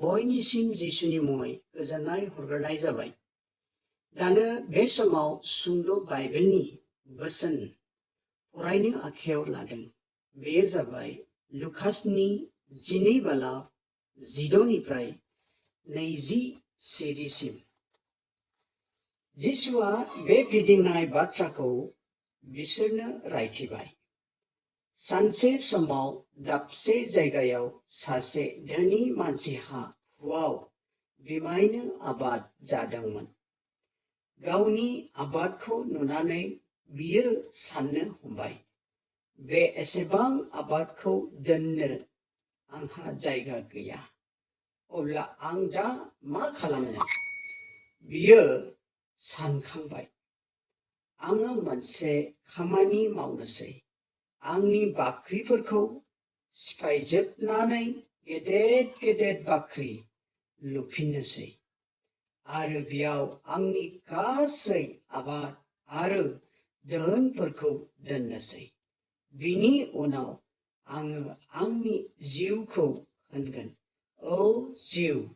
बयनिसिम जिसुनि मुङै गोजोननाय हरग्रोनाय जाबाय। दानो बे समाव सुंद' बाइबेलनि बोसोन फरायनो आखायाव लादों। बेयो जाबाय लुकासनि 12:16 20 सिरिसिम। जिसुआ बे फिदिंनाय बाथ्राखौ बिसोरनो रायथिबाय। सानसे समाव दाबसे जायगायाव सासे धोनि मानसिहा हुआव बिमायनो आबाद जादोंमोन। गावनि आबादखौ नुनानै बियो साननो हमबाय, बे एसेबां आबादखौ दोननो आंहा जायगा गैया। अब्ला आं दा मा खालामनो? बियो सानखांबाय, आङो मोनसे खामानि मावनोसै। आंनि बाख्रिफोरखौ सिफायजोबनानै गेदेर गेदेर बाख्रि लुफिननोसै आरो बेयाव आंनि गासै आबाद आरो दोहोनफोरखौ दोननोसै। बिनि उनाव आङो आंनि जिउखौ होनगोन, ओ जिउ,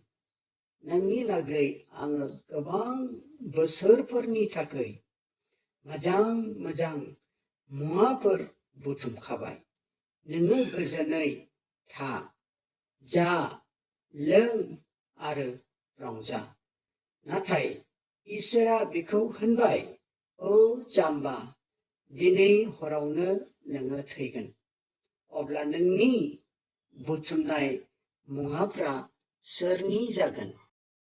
नोंनि लागै आङो गोबां बोसोरफोरनि थाखाय मोजां मोजां मुवाफोर बुथुमखाबाय। नोङो गोजोनै था, जा, लों आरो रंजा। नाथाय इसोरा बिखौ होनबाय, ओ जाम्बा, दिनै हरावनो नोङो थैगोन। अब्ला नोंनि बुथुमनाय मुवाफ्रा सोरनि जागोन?